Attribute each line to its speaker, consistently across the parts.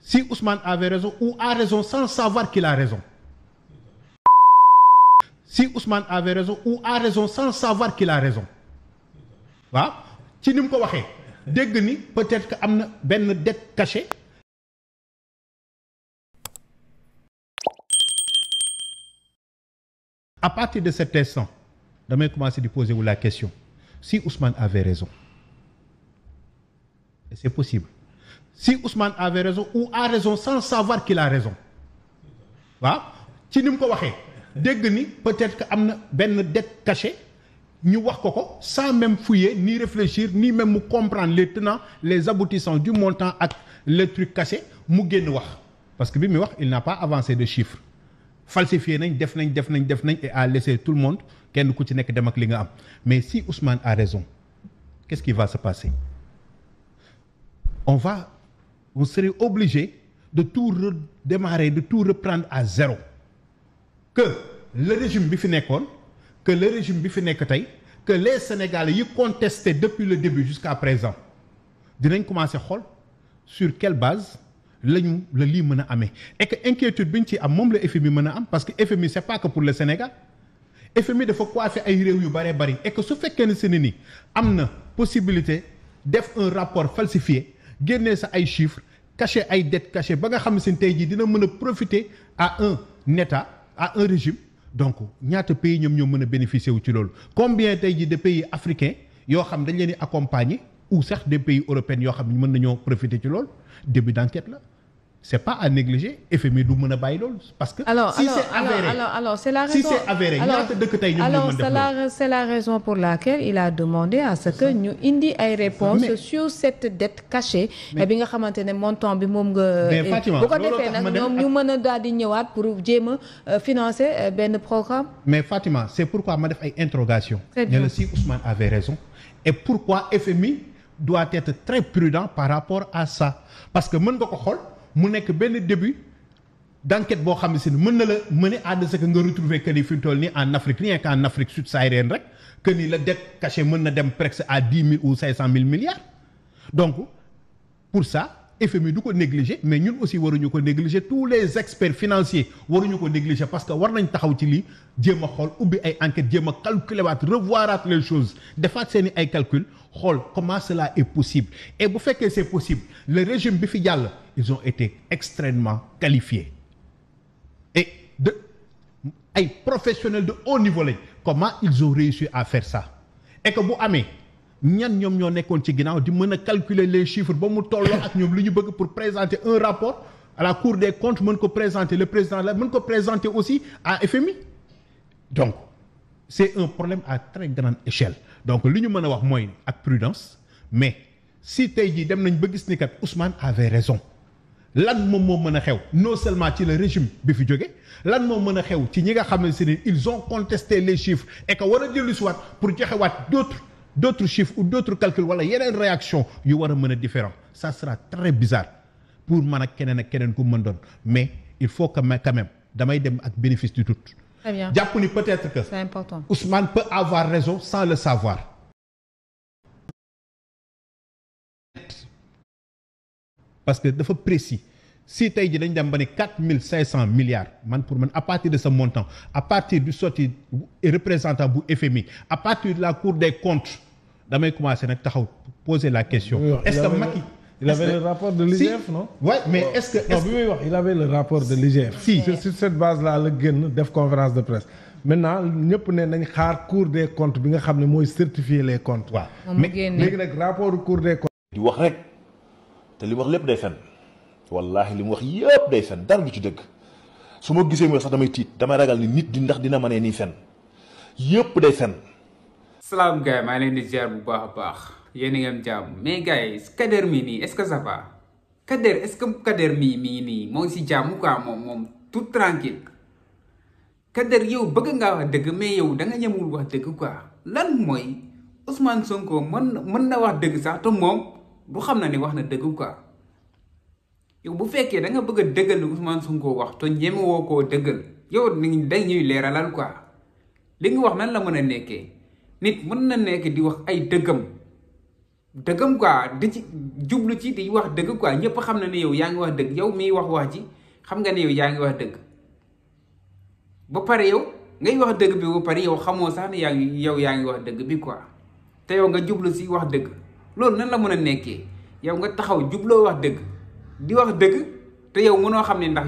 Speaker 1: si Ousmane avait raison ou a raison sans savoir qu'il a raison. Si Ousmane avait raison ou a raison sans savoir qu'il a raison. waaw ci ni mu ko waxee dégg ni peut-être que am na benn dette cachée. À partir de cet instant damay commencer di poser wu la question si Ousmane avait raison et c'est possible si Ousmane avait raison ou a raison sans savoir qu'il a raison waaw ci ni mu ko waxee dégg ni peut-être que am na benn dette cachée ñu wax ko sans même fouiller ni réfléchir ni même mu comprendre les tenants les aboutissants du montant ak le truc caché mu génn wax parce que bi muy wax il n'a pas avancé de chiffres falsifié nañ def nañ et a laissé tout le monde kenn ku ci nekk dem ak li nga am mais si Ousmane a raison qu'est-ce qui va se passer on serait obligé de tout redémarrer de tout reprendre à zéro que le régime bi fi nekkoon que le régime bi fi nekk tey que les Sénégalais yi contesté depuis le début jusqu'à présent dinañ commencer xool sur quelle base la lii mën a amee et que inquiétude bi ñu ci am moom la FMI mën a am parce que FMI c'est pas que pour le Sénégal FMI dafa coiffé ay réew yu bëree bëri et que su fekkee ne seeni ni am na possibilité def un rapport falsifié génnee sa ay chiffres caché ay dettes cachées ba nga xam ne seen tey jii dina mën a profiter à un État à un régime donc ñaata pays ñoom ñoo mën a bénéficier wu ci loolu combien tey jii de pays africains yoo xam dañ leen di accompagner ou sax des pays européens yoo xam ne mën nañoo profiter ci loolu début d'enquête la c'est pas à négliger FMI du mën a bàyyi loolu parce que si c'est avéré
Speaker 2: alors c'est la raison
Speaker 1: si c'est avéré ñaata dëkk tey ñoom ñoo mën def
Speaker 2: c'est la raison pour laquelle il a demandé à ce que ñu indi ay réponses sur cette dette cachée bi nga xamante ne montant bi moom nga bu ko defee nag ñoom ñu mën a daal di ñëwaat pour jéem a financer benn programme.
Speaker 1: Mais Fatima c'est pourquoi ma def ay interrogations ne la si Ousmane avait raison et pourquoi FMI doit être très prudent par rapport à ça parce que mën nga ko xool mu nekk benn début d'enquête boo xam ne si mën na la mener à de ce que nga retrouver que ni fi mu toll nii en Afrique rien qu'en Afrique subsaharienne rek que ni la dette cachée mën na dem presque à 10 000 ou 500 000 milliards donc pour ça FMI du ko négliger mais ñun aussi waruñu ko négliger tous les experts financiers waruñu ko négliger parce que war nañ taxaw ci lii jéem a xool ubbi ay enquêtes jéem a calculer waat revoiraat les choses defaat seeni ay calcul xool comment cela est possible et bu fekkee c'est possible le régime bi fi jàll ils ont été extrêmement qualifiés et de ay professionnels de haut niveau lañ comment ils ont réussi à faire ça et que bu amee ñan ñoom ñoo nekkoon ci ginnaaw di mën a calculer les chiffres ba mu tolloo ak ñoom li ñu bëgg pour présenter un rapport à la Cour des comptes mën ko présenter le président la mën ko présenter aussi à FMI donc c'est un problème à très grande échelle donc li ñu mën a wax mooy ak prudence mais si tey jii dem nañ ba gis ni kat Ousmane avait raison lan moom moo mën a xew non seulement ci le régime bi fi jóge lan moo mën a xew ci ñi nga xam ne si ne ils ont contesté les chiffres et que war a dellu si waat pour joxewaat d'autres chiffres ou d'autres calculs wala yeneen réaction yu war a mën a différent ça sera très bizarre pour man ak keneen ku mën doon mais il faut que quand même damay dem ak bénéfice du doute.
Speaker 2: Très bien.
Speaker 1: jàpp ni peut-être que
Speaker 2: c'est important.
Speaker 1: Ousmane peut avoir raison sans le savoir. Parce que dafa précis si tey ji dañ dem ba ne 4500 milliards man pour man à partir de ce montant à partir du sorti et représentant bu FMI à partir de la Cour des comptes damay commencer nag taxaw poser la question. Est-ce que Macky
Speaker 3: il avait le rapport de l'IGF non.
Speaker 1: Ouais mais est-ce que
Speaker 3: non bi muy wax il avait le rapport de l'IGF.
Speaker 1: Si
Speaker 3: sur cette base là la génn def conférence de presse maintenant ñëpp ne nañ xaar Cour des comptes bi nga xam ne mooy certifier les comptes.
Speaker 1: waaw
Speaker 2: mais
Speaker 3: léegi nag rapport Cour des comptes.
Speaker 4: di wax rek te li mu wax lépp day fen wallahi li mu wax yëpp day fen dara du ci dëgg su ma gisee mooy sax damay tiit damay ragal ni nit di ndax dina mënee nii fen yëpp day fen.
Speaker 5: salaam gars yi maa leen di ziar bu baax a baax yéen a ngi am jàmm mais gars yi Kader mii nii est-ce que ça va Kader est-ce que Kader mii nii moo ngi si jàmm quoi moom tout tranquille Kader yow bëgg ngaa wax dëgg mais yow da nga ñemul wax dëgg quoi lan mooy Ousmane Sonko mën na wax dëgg sax te moom du xam na ni wax na dëgg quoi yow bu fekkee da nga bëgg a dëggal ni Ousmane Sonko wax te ñemewoo koo dëggal yow dañuy leeralal quoi li nga wax nan la mën a nekkee nit mën na nekk di wax ay dëggam dëggam quoi di ci jublu ci di wax dëgg quoi ñëpp xam na ne yow yaa ngi wax dëgg yow miy wax ji xam nga ne yow yaa ngi wax dëgg ba pare yow ngay wax dëgg bi ba pare yow xamoo sax ne yaa ngi wax dëgg bi quoi te yow nga jublu si wax dëgg loolu nan la mën a nekkee yow nga taxaw jubloo wax dëgg di wax dëgg te yow mënoo xam ne ndax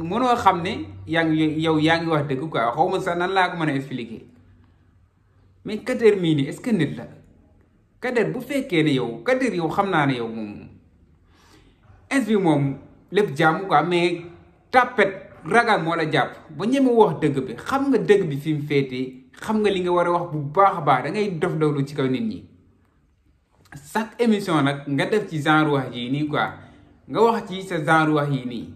Speaker 5: mënoo xam ne yaa ngi wax dëgg quoi xaw ma sax nan laa ko mën a expliquer mais Kader mii nii est-ce que nit la Kader bu fekkee ne yow Kader yow xam naa ne yow moom ins bi moom lépp jàmm quoi mais tàppet ragal moo la jàpp ba ñeme wax dëgg bi xam nga dëgg bi fi mu féetee xam nga li nga war a wax bu baax a baax da ngay dof doflu ci kaw nit ñi chaque émission nag nga def ci genre wax yi nii quoi nga wax ci sa genre wax yi nii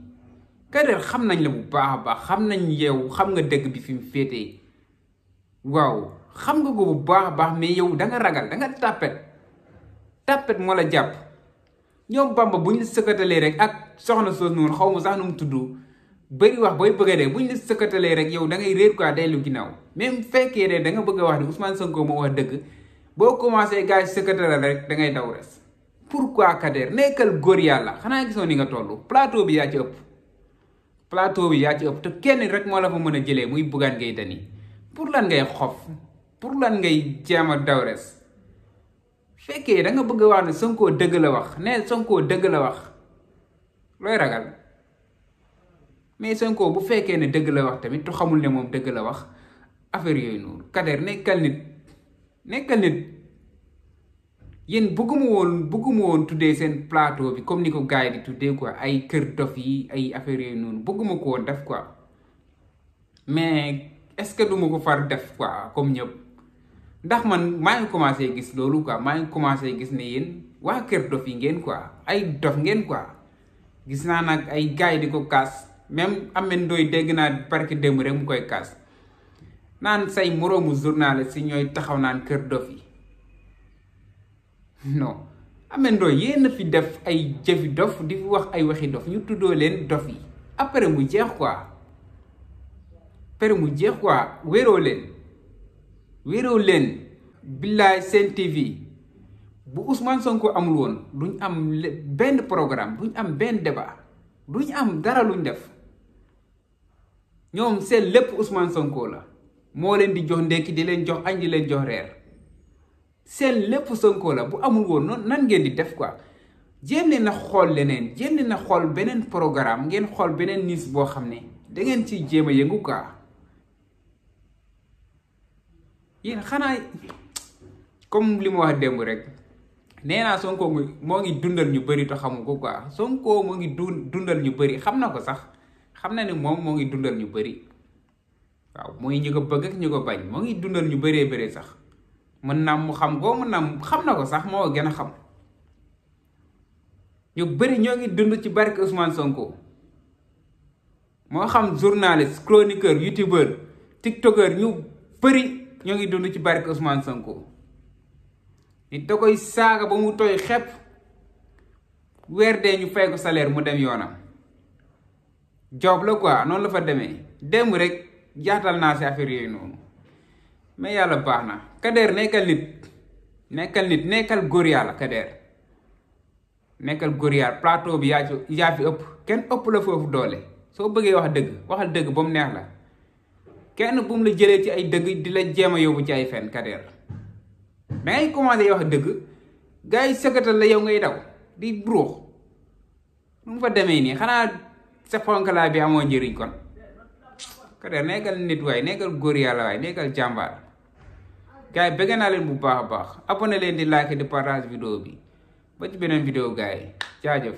Speaker 5: Kader xam nañ la bu baax a baax xam nañ yow xam nga dëgg bi fi mu féetee waaw xam nga ko bu baax a baax mais yow da nga ragal da nga tàppet moo la jàpp ñoom Bamba bu ñu sëkkatalee rek ak soxna soos noonu xaw ma sax nu mu tudd bëri wax booy bëgg a dee bu ñu sëkkatalee rek yow da ngay réer quoi dellu ginnaaw même fekkee ne da nga bëgg a wax ne Ousmane Sonko moo wax dëgg boo commencé gars yi sëkkatale rek da ngay daw res pourquoi Kader nekkal góor yàlla xanaa gisoo ni nga toll plateau bi yaa ci ëpp te kenn rek moo la fa mën a jëlee muy Bougane Gueye Dany pour lan ngay xof pour lan ngay jéem a daw res fekkee da nga bëgg a wax ne Sonko dëgg la wax ne Sonko dëgg la wax looy ragal mais Sonko bu fekkee ne dëgg la wax tamit tu xamul ne moom dëgg la wax affaire yooyu noonu Kader nekkal nit yéen bëgguma woon tuddee seen plateau bi comme ni ko gars yi di tuddee quoi ay kër dof yi ay affaire yooyu noonu bëgguma ko woon def quoi mais est-ce que duma ko far def quoi comme ñëpp ndax man maa ngi commencé gis loolu quoi maa ngi commencé gis ne yéen waa kër dof yi ngeen quoi ay dof ngeen quoi gis naa nag ay gars yi di ko kaas même Ameth Ndoye dégg naa barki démb rek mu koy kaas naan say moroomu journaliste si ñooy taxaw naan kër dof yi non Ameth Ndoye yéen a fi def ay jëfi dof di fi wax ay waxi dof ñu tuddoo leen dof yi après mu jeex quoi wéroo leen billaay Sen TV bu Ousmane Sonko amul woon duñ am benn programme duñ am benn débat duñ am dara luñ def ñoom seen lépp Ousmane Sonko la moo leen di jox ndekki di leen jox añ di leen jox reer seen lépp Sonko la bu amul woon noonu nan ngeen di def quoi jéem leen na xool leneen jéem leen na xool beneen programme ngeen xool beneen niis boo xam ne da ngeen ciy jéem a yëngu quoi yéen xanaa comme li ma wax démb rek nee naa Sonko moo ngi dundal ñu bëri te xamu ko quoi Sonko moo ngi dundal ñu bëri xam na ko sax xam na ne moom moo ngi dundal ñu bëri waaw mooy ñu ko bëgg ak ñu ko bañ moo ngi dundal ñu bëree bëri sax mën naa mu xam ko mën naa xam na ko sax moo gën a xam ñu bëri ñoo ngi dund ci barke Ousmane Sonko moo xam journaliste chroniqueur youtubeur tiktoker ñu bëri ñoo ngi dund ci barke Ousmane Sonko nit da koy saaga ba mu tooy xepp weer dee ñu fay ko salaire mu dem yoonam job la quoi noonu la fa demee démb rek jaatal naa si affaire yooyu noonu mais yàlla baax na Kader nekkal nit nekkal góor yàlla Kader nekkal góor yàlla plateau bi yaa fi ëpp kenn ëpp la foofu doole soo bëggee wax dëgg waxal dëgg ba mu neex la kenn bu mu la jëlee ci ay dëgg di la jéem a yóbbu ci ay fen Kader da ngay commencé wax dëgg gars yi sëkkatal la yow ngay daw di bruux nu mu fa demee nii xanaa sa fonkalaa bi amoo njëriñ kon Kader nekkal nit waay nekkal góor yàlla waay nekkal jàmbaar gars yi bëgg naa leen bu baax a baax abonné leen di like di partage vidéo bi ba ci beneen vidéo gars yi jaajëf